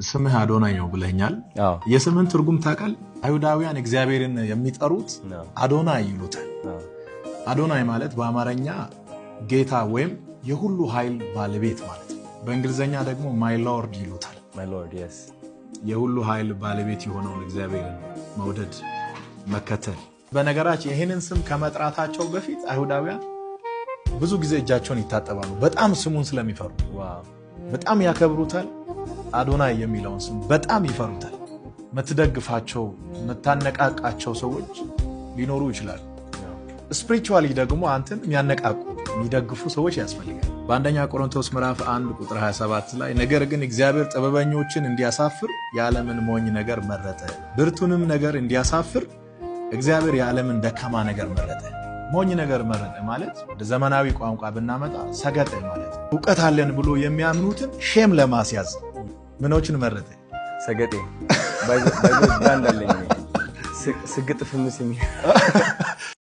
ስምህ አዶናይ ነው ብለኛል። የስምህን ትርጉም ታውቃል? አይሁዳውያን እግዚአብሔርን የሚጠሩት አዶናይ ይሉታል። አዶናይ ማለት በአማርኛ ጌታ ወይም የሁሉ ኃይል ባለቤት ማለት ነው። በእንግሊዝኛ ደግሞ my Lord ይሉታል። My Lord, yes. የሁሉ ኃይል ባለቤት የሆነውን እግዚአብሔርን መውደድ፣ መከተል። በነገራችን ይህንን ስም ከመጥራታቸው በፊት አይሁዳውያን ብዙ ጊዜ እጃቸውን ይታጠባሉ። በጣም ስሙን ስለሚፈሩ በጣም ያከብሩታል። አዶናይ የሚለውን ስም በጣም ይፈሩታል። የምትደግፋቸው፣ የምታነቃቃቸው ሰዎች ሊኖሩ ይችላሉ። Spiritually ደግሞ አንተን የሚያነቃቁ፣ የሚደግፉ ሰዎች ያስፈልጋል። በአንደኛ ቆሮንቶስ ምዕራፍ 1 ቁጥር 27 ላይ ነገር ግን እግዚአብሔር ጥበበኞችን እንዲያሳፍር የዓለምን ሞኝ ነገር መረጠ፣ ብርቱንም ነገር እንዲያሳፍር እግዚአብሔር የዓለምን ደካማ ነገር መረጠ። ሞኝ ነገር መረጠ ማለት ወደ ዘመናዊ ቋንቋ ብናመጣ ሰገጠ ማለት ነው። እውቀት አለን ብሎ የሚያምኑትን shame ለማስያዝ ምኖችን መረጠ? ሰገጤ brand አለኝ፣ ስግጥ ፍምስ የሚል።